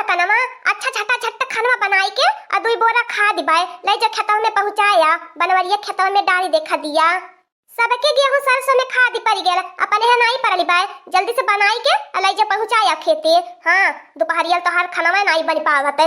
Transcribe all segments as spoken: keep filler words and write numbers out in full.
कनवा, अच्छा झटा झट खनवा बनाई के आ दुई बोरा खाद बाय, लइ जा खेतवा में पहुँचाया, बनवरिया खेतवा में डारी देखा दिया। सबके गेहूं सरसों में खाद परि गेल, अपने यहाँ नाई परली बाय, जल्दी से बनाई के आ लइ जा पहुँचाया खेते। हाँ, दुपहरिया तोहार खनवा नाई बनि पावत।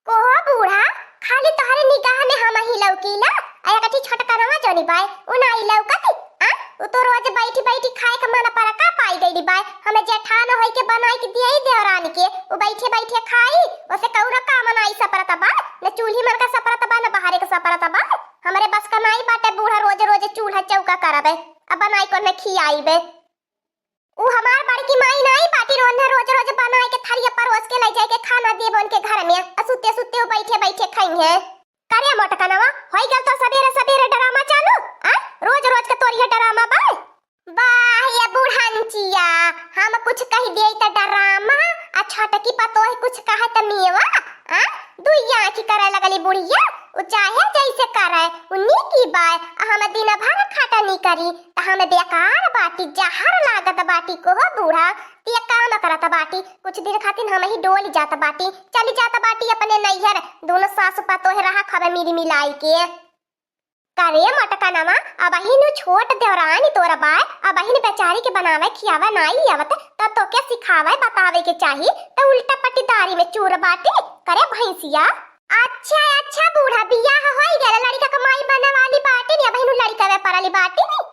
कोहो बूढ़ा, खाली तोहरे निगाह में हमही लौकीला, आ एकठी छोटकनवा जोनी बाय, उ नाई लौकत, आ? उ तो रोज बैठी बैठी खाए के मन पर का पाई गइली बाय, हमें जेठान होई के बनाई के दिए देवरानी के, उ बैठे बैठे खाई, ओसे कौनो काम नाई सपरत बा, न चूल्ही मन का सपरत बा, न बहरे के सपरत बा। हमरे बस का नाई बाटे बूढ़ा रोज रोज चूल्हा चौका करबे, अब बनाई कौन खियाइबे। उ हमार बड़की माई नाई बाटी, रोन्हे रोज रोज बनाए के थरिया परोस के लइ जाए के खाना देब उनके घर में, आ सुते सुते उ बैठे बैठे खइहें। करे मोटकनवा, होई गल तो सबेरे सबेरे ड्रामा चालू, आ? रोज रोज के तोरी है ड्रामा बा। वाह ये बुढ़ंचिया, हम कुछ कहि दिए त ड्रामा, आ छोटकी पतोह कुछ कहे त मेवा, आ? दुई आँखी करे लगली बुढ़िया, उ चाहे जैसे करे, उ नीकी बाय, आ हम दिन भर खटनी करी, त हम बेकार बाटी, जहर लागत बाटी। कोहो बूढ़ा, ते काम करत बाटी, कुछ दिन खातिर हमही डोल जात बाटी, चली जात बाटी अपने नैहर, दोनों सास पतोह रहा खबे मिली मिलाई के। करे मोटकनवा, अबहिन उ छोट देवरानी तोर बाय, अबहिन बेचारी के बनावे खियावे नाई आवत, त तोके सिखावे बतावे के चाही, त उल्टा पट्टीदारी में चूर बाटी। करे भैंसिया। अच्छा, अच्छा बूढ़ा, बियाह होई गल, लड़िका के माई बने वाली बाटी नी, अबहिन उ लड़िका में पड़ली बाटी नी।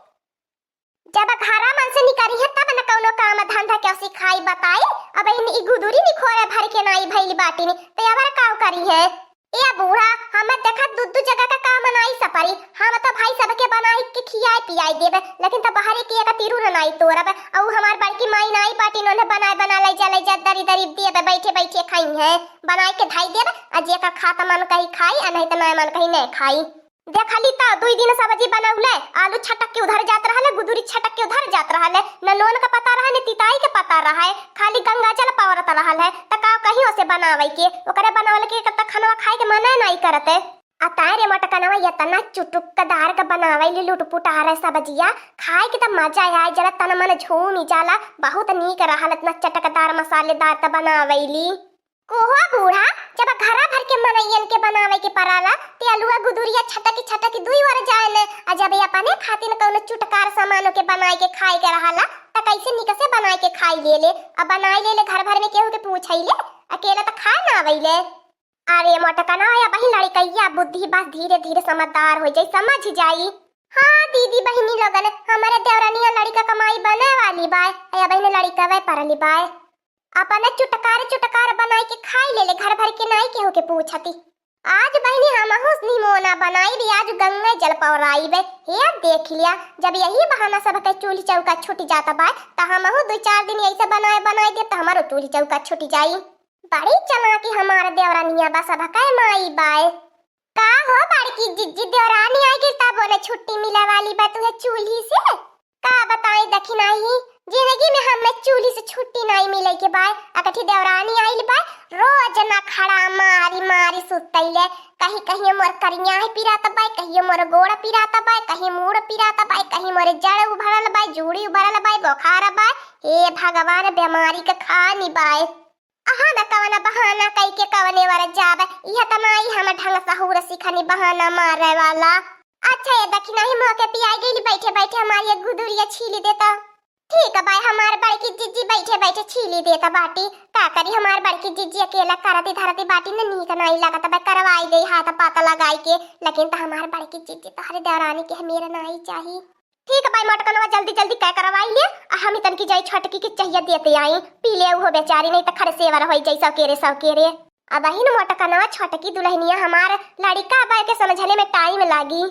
जब घरा मन से निकरी है तब न कौनो काम धंधा के सिखाई बताई। अबहिन ई गुदुरी निखोरे भर के नाई भइली बाटी नी, त अबर काव करी है? ए बूढ़ा, हमें देखत दू दू जगह का काम नाई सपरी। हम तो भाई सबके बनाई के खियाई पियाई देबे, लेकिन त बहरे के एक तिरू न नाई तोरब। अउ हमार बड़की माई नाई बाटी, नोने बनाए बना लइ जा, लइ जा, दरी दरी देबे, बैठे बैठे खाई है, बनाई के धाई देबे। आ जेका खात मन कही खाई, आ नहीं त ना मन कही नहीं खाई। देखली त दुई दिन सब्जी बनौले, आलू छटक के उधर जात रहले, गुदुरी छटक के उधर जात रहले, न नोन का पता रहे, न तिताई के पता रहे, खाली गंगा जल पवरत रहल है, त का कहीं ओसे बनावे के, ओकरे बनवल के त खनवा खाए के मने नाई करते। आ ताय रे मोटकनवा, एतना चुटुकदार का बनावैली लुटपुटार सब्जिया, खाए के त मजा आय जाला, तन मन झूमी जाला, बहुत नीक रहल, एतना चटकदार मसालेदार त बनावैली। कोहो बूढ़ा, जब घरा भर के मनइयन के बनावे के पराला, ते अलुआ गुदुरिया छटकी छटकी दुई ओर जाए ले, आ जब ये अपने खातिर कौनो चुटकार सामानों के बनाए के खाए के रहाला, त कैसे निक से बनाए के खाई ले ले, आ बनाए ले ले घर भर में केहू के पूछई ले, अकेला त खाए ना आवई ले। अरे मोटकनवा, अबही लड़िकइया बुद्धि बस धीरे धीरे समझदार हो जाई, समझ जाई। हाँ दीदी बहिनी लोगन, हमरे देवरनिया लड़िका कमाई बने वाली बाय, अबही लड़िकवे परली बाय। अपने चुटकार चुटकार बनाई के खाई ले ले, घर भर के नाई केहू के पूछती। आज बहिनी हमहू निमोना बनाई भी, आज गंगा जल पौराई बे। हे देख लिया, जब यही बहाना सबके चूल्ही चौका छूट जाता बाय, त हमहू दो चार दिन ऐसे बनाए बनाए दे त हमारो चूल्ही चौका छूट जाई। बड़ी चालाकी हमार देवरानिया बा, सबके माई बाय। का हो बड़की जिज्जी, देवरानी आई गई तब बोले छुट्टी मिला वाली बा तुहे चूल्ही से? का बताई दखिनाही, जिंदगी में हमें चूल्ही से छुट्टी नाई मिले के बाय। अकठी देवरानी आइल बाय, रोज नखड़ा मारी मारी सुतैले। कहीं कहीं मोर करिया है पिरात बाय, कहीं मोर गोड़ पिरात बाय, कहीं मूड़ पिरात बाय, कहीं मोर जड़ उभरल बाय, जूड़ी उभरल बाय, बोखार बाय। हे भगवान, बीमारी के खानी बाय। अहा न कवन बहाना कई के कवने वर जाब, इह त नाई हम ढंग सहूर सिखनी बहाना मारे वाला। अच्छा ये दखिनाही, मोह के पियाई गईली, बैठे बैठे हमारी एक गुदुरिया छीली देता। ठीक बाय, हमार बड़की जिज्जी बैठे बैठे छीली देता बाटी। का करी, हमार बड़की जिज्जी अकेला करती धरती बाटी न, नीक नाई लागत बाय, करवाई गई हाथ पाता लगाई के, लेकिन त हमार बड़की जिज्जी तोहरे देवरानी के हमेर नाई चाही। ठीक बाय मोटकनवा, जल्दी जल्दी कै करवाई ले, आ हम तनकी जाई छोटकी के चाहिए देते आई, पी ले उहो बेचारी, नहीं त खड़े सेवर होई जाई सौकेरे सौकेरे। अबहिन मोटकनवा छोटकी दुल्हनिया हमार लड़िका बाय के समझले में टाइम लागी।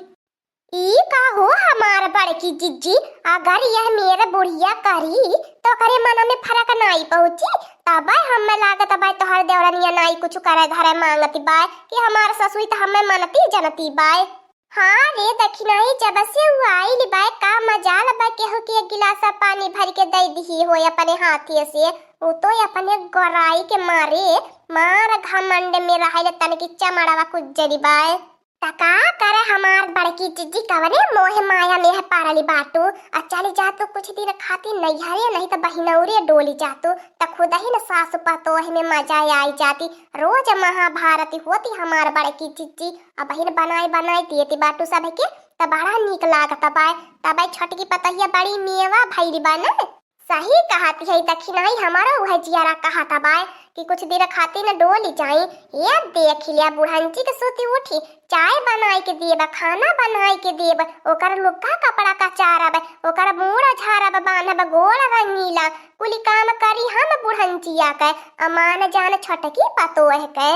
ई का हो हमार बड़की जिज्जी, अगर यह मेर बुढ़िया करी तो ओकरे मन में फर्क नाई पहुँची, तब हमें लागत बाय तोहर देवरनिया नाई कुछ करे धरे मांगती बाय कि हमार ससुई त हमें मनती जनती बाय। हाँ रे दखिनाही, जब से उ आइल बाय का मजाल बा केहू के एक गिलास पानी भर के दे दिही हो अपने हाथे से। उ तो अपने गोराई के मारे मार घमंड में रहल तनकी चमड़वा कुज्जरी बाय। त का करे हमार बड़की जिज्जी, कवने मोह माया में है पारली बाटू। आ चली जा तू कुछ दिन खातिर नैहरे, नहीं त बहिनौरे डोली जा तू। त खुदही न सासु पतोह में मजा आई जाती। रोज महाभारती होती हमार बड़की जिज्जी। आ बहिन बनाई बनाई देती बाटू सबके, त बड़ा नीक लागत बाय। तबे छोटकी पतोहिया बड़ी मेवा भइली बा न। सही कहत है दखिनाही, हमारो उहे जियरा कहत बाय कि कुछ दिन खातिर न डोली जाई। ये देख लिया बुढ़ंची के सुती उठी, चाय बनाई के देब, खाना बनाई के देब, ओकर लुक्का कपड़ा कचारब, ओकर मूड़ झारब, बांधब गोड़ रंगीला, कुली काम करी हम बुढ़ंचिया के, अमान जान छोटकी पतोह के।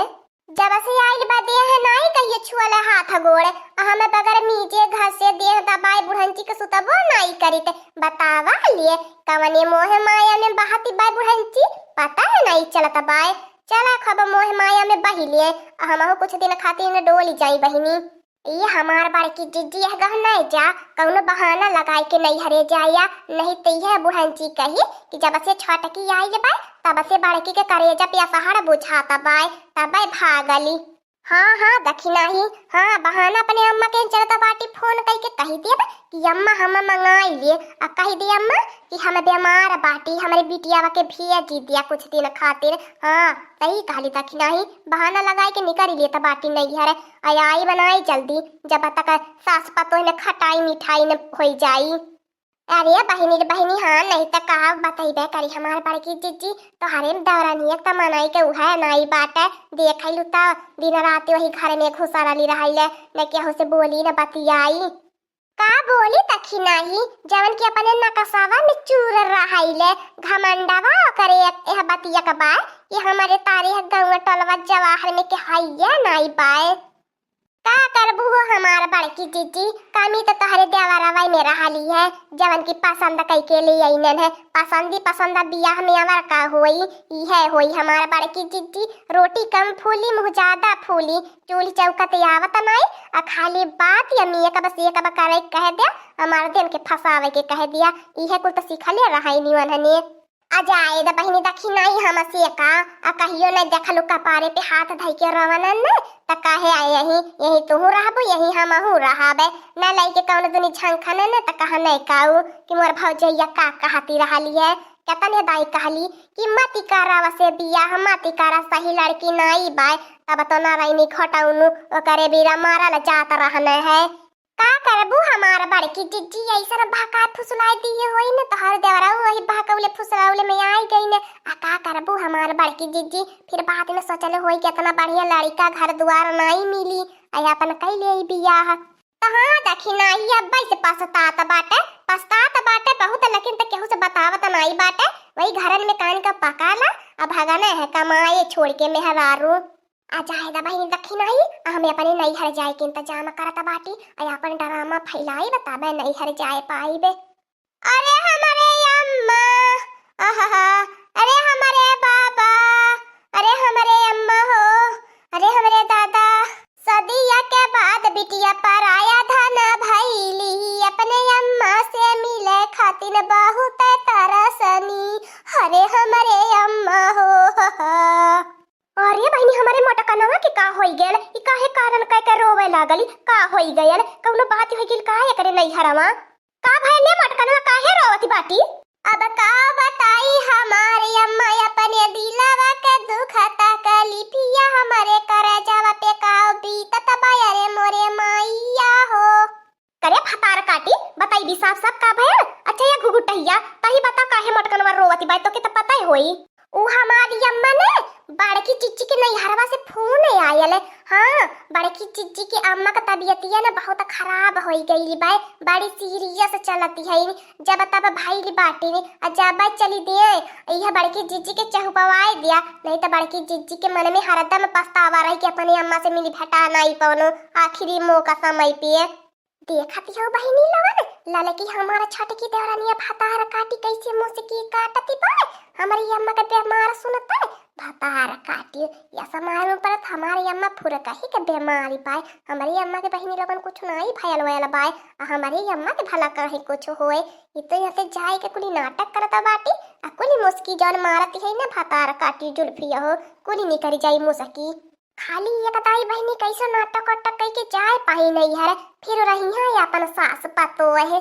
जब से आइल बा देह नाई कहिए छुअले हाथ गोड़, आ हम बगर मीजे घसे देह दबाए बुढ़ंची के सुतबो नाई करित। बतावा लिए कवने मोह माया में बहती बाय बुढ़ंची, पता है नाई चलत बाय। चला खब मोह माया में बही लिए, आ हमहू कुछ दिन खातिर न डोली जाई बहिनी। ई हमार बड़की जिज्जी यह गहना जा, कौनो बहाना लगाई के नैहरे जाया, नहीं त यह बुढ़ंची कही कि जब से छोटकी आइल बाय तब से बड़की के करेजा पे असहड़ बुझात बाय, तबे भागली। हाँ, हाँ, दखिनाही, हाँ, बहाना अपने अम्मा के चलत बाटी, फोन कइके कही देब कि अम्मा हम मंगाई लिए, आ कही दे अम्मा कि हम बीमार बाटी, हमरे बिटियावा के भेजी दिया कुछ दिन खातिर। हाँ, सही कहली दखिनाही, बहाना लगाई के निकल लिए त बाटी नैहर, आ आई बनाई जल्दी, जब तक सास पतोह में खटाई मिठाई न होई जाई। अरे बहिनी रे बहिनी, हाँ, नहीं त का बतइबे करी हमार बड़की जिज्जी, तोहरे देवरानिया त मनई के उहे नाई बाटे, देखैलू त दिन रात वही घर में घुसा रली रहैले, न केहू से बोली न बतियाई। का बोली दखिनाही, जवन कि अपने नकसवा में चूर रहैले, घमंडवा ओकरे एक, एह बतिया के बाय कि हमरे तारे ह गौवा टोलवा जवाहर में के हइये नाई बाय। का करबू हो हमार बड़की जिज्जी, कमी त तोहरे देवरवा में रहली है, जवन की पसंद कइके ले अइनन है। पसंदी पसंद बियाह में अवर का होई, इहे होई हमार बड़की जिज्जी। रोटी कम फूली, मुँह ज्यादा फूली, चूल्ही चौका ते आवत नाई, आ खाली बात या मेकअप सेकअप करे के कह दे, हमार दिन के फंसावे के कह दिया, इहे कुल त सीखले रहाई निवन हने। आ जाए द बहिनी, दखिनाही हमसे का, आ कहियो न देखलू कपारे पे हाथ धइ के रोवनन न, त काहे आए यही, यही तुहू रहबू, यही हमहू रहबे, न लइके कौन दुनी झंखन न, त कहा नहीं काऊ कि मोर भौजैया का कहती रहली है, केतने दाई कहली कि मती करा वसे बियाह, मती करा, सही लड़की नाई बाय, तब तो नारायणी घोटाउनु ओकरे बीरा मारल जात रहने है। का करबू हमार बड़की जिज्जी, ऐसन बहकाए फुसलाए दिए होई न, तोहर देवरा वही बहकौले फुसलाउले में आई गई न। आ का करबू हमार बड़की जिज्जी, फिर बाद में सोचले होई कि इतना बढ़िया लड़का घर दुआर नाई मिली, आ अपन कैले ई बियाह। त हाँ दखिनाही, अब्बे से पछतात बाटे, पछतात बाटे बहुत, लेकिन त केहू से बतावत नाई बाटे। वही घरन में कान का पकाला, अब भगने है कमाए छोड़ के मेहरारू। आ जाए दा बहिनी दखिनाही, आ हमें अपने नैहर जाए के इंतजाम करत बाटी, आ अपन डरामा फैलाई बताबे नैहर जाए पाइबे। अरे हमरे अम्मा, आहा, अरे हमरे बाबा, अरे हमरे अम्मा हो, अरे हमरे दादा। सदिया के बाद बिटिया पराया धन भैली, अपने अम्मा से मिले खातिर बहुत तरसनी। अरे हमरे अम्मा हो, हा, हा। अरे बहिनी, हमरे मोटकनवा के का होई गयल? ई काहे कारण कह के रोवे लागल? ई का होई गयल? कौनो बात होई गइल का एकरे नैहरवा? का भयल रे मोटकनवा, काहे रोवत बाटी? अब का बताई हमारे अम्मा अपने दिलवा के दुख तकलीफिया, हमरे करजवा पे का बीतत बा रे मोरे माइया हो। करे भतार काटी, बताई भी साफ साफ का भयल? अच्छा या घुघुटहिया, तही बता काहे मोटकनवा रोवती बाई, तोके त पता ही होई। उ हमारी अम्मा ने बड़की जिज्जी के नैहरवा से फोन आयल है। हाँ, बड़की जिज्जी के अम्मा का तबीयतिया ना बहुत खराब होई गई बाय, बड़ी सीरियस चलती है। जब तब भइल बाटे ने, आ जब चली दे, यह बड़की जिज्जी के चहुपवाए दिया, नहीं तो बड़की जिज्जी के मन में हरदम पछतावा रही कि अपने अम्मा से मिली भेटा नहीं पवनो, आखिरी मौका समय पे। देखत हो बहिनी लोगन, ललकी हमार छोटकी देवरानिया भतार काटी कैसे मुसकी काटती बा। हमरी अम्मा के बेमार सुनते भतार काटी, या समाज में परत हमारी अम्मा फुरकही के बेमारी पाए। हमरी अम्मा के बहिनी लोगन कुछ नाई भयल वयल बाय, आ हमरी अम्मा के भला काहे कुछ होए। ई तो यहाँ से जाए के कुली नाटक करत बाटी, आ कुली मुसकी जौन मारती है ना भतार काटी जुल्फिया हो, कुली निकरी जाई मुसकी। खाली एक दाई बहिनी कैसो नाटक वाटक कइके जाए पाई नैहर, फिर रही है अपन सास पतोह।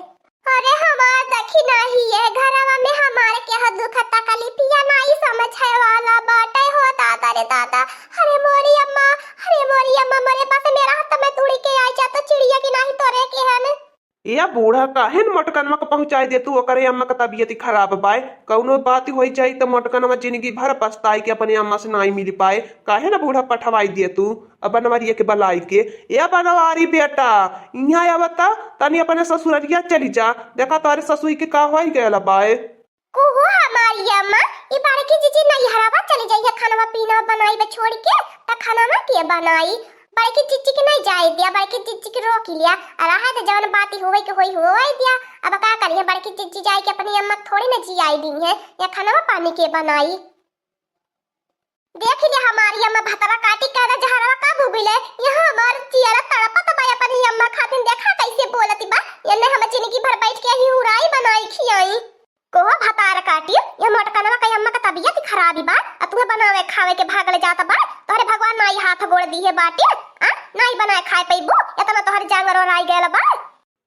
अरे हमार देखी नाही ये घरवा में हमार के ह दुख तकलीफिया नाही समझे वाला बाटे हो दादा रे दादा। अरे मोरी अम्मा, अरे मोरी अम्मा, मोरे पास मेरा हाथ में तुड़ी के आई जा तो चिड़िया की नाही तोरे के हन। ए बूढ़ा, काहे न मोटकनवा के पहुँचाई दे तू, ओकरे अम्मा के तबियत ही खराब बाय। कउनो बात होई जाई त मोटकनवा जिंदगी भर पछताई कि अपने अम्मा से नाई मिल पाए। काहे न बूढ़ा पठवाई दे तू अब बनवारिया के बलाई के। ए बनवारी बेटा, इहाँ आवता, तनी अपने ससुररिया चली जा, देखा तोहरे ससुई के का होई गयल बाय। कुहू हमारी अम्मा, ई बड़की जीजी नैहरवा चली जाइए, खानवा पीना बनाई बे छोड़ के, त खानवा के बनाई? बड़की जीजी के नहीं जाए दिया, बड़की जीजी के रोक लिया। और रहा तो जवन बात होवे के होई, होवे दिया। अब का करिए, बड़की जीजी जाए के अपनी अम्मा थोड़ी ना जियाई दी है, या खानवा पानी के बनाई? देख ले हमारी अम्मा भतरा काटी के जहरवा कब उबिले, यहाँ हमार जियरा तड़पत बा अपनी अम्मा खातिर। देखा कैसे बोलती बा, एने हम जिंदगी भर बैठ के ही उड़ाई बनाई खियाई। कोहो भतार काटी, ये मोटकनवा के अम्मा के तबियत ही खराबी बा, आ तुहे बनावे खावे के भागले जात बा। तोहरे भगवान नाई हाथ गोड़ दिहे बाटी, आ? नाई बनाए खाए पैबू, इतना तोहरे जांगर ओराई गयल बा।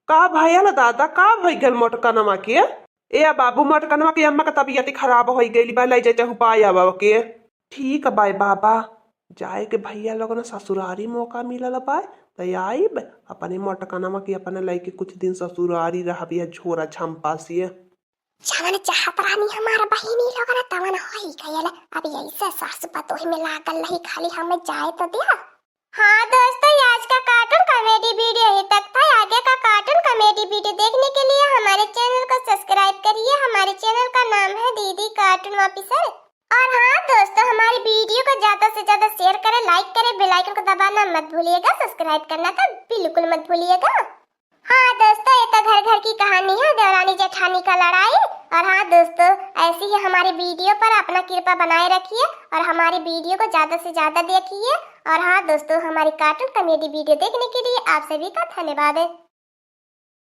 का भयल दादा, का भई गल मोटकनवा के? ए बाबू, मोटकनवा के अम्मा के तबियत ही खराब होई गइल बा, ले जा चहुपाए आवा के। ठीक बाय बाबा, जाए के भैया लोगन ससुरारी मौका मिलल बा, त आइब अपने मोटकनवा के अपने लइके कुछ दिन ससुरारी रहबिया झोरा झम्पा से। जवन चाहत रहनी हमार बहिनी लोगन तवन होई गयल। अब ऐसे सास पतोह में लागल रही, खाली हमें जाए तो दिया। हाँ दोस्तों, ये आज का कार्टून कॉमेडी वीडियो यहीं तक था। आगे का कार्टून कॉमेडी वीडियो देखने के लिए हमारे चैनल को सब्सक्राइब करिए। हमारे चैनल का नाम है दीदी कार्टून ऑफिसर। और हाँ दोस्तों, हमारी वीडियो को ज्यादा से ज्यादा शेयर करें, लाइक करें, बेल आइकन को दबाना मत भूलिएगा, सब्सक्राइब करना तो बिल्कुल मत भूलिएगा। हाँ दोस्तों, ये तो घर घर की कहानी है, देवरानी जेठानी का लड़ाई। और हाँ दोस्तों, ऐसी ही हमारी वीडियो पर अपना कृपा बनाए रखिए और हमारी वीडियो को ज्यादा से ज्यादा देखिए। और हाँ दोस्तों, हमारी कार्टून कॉमेडी वीडियो देखने के लिए आप सभी का धन्यवाद है।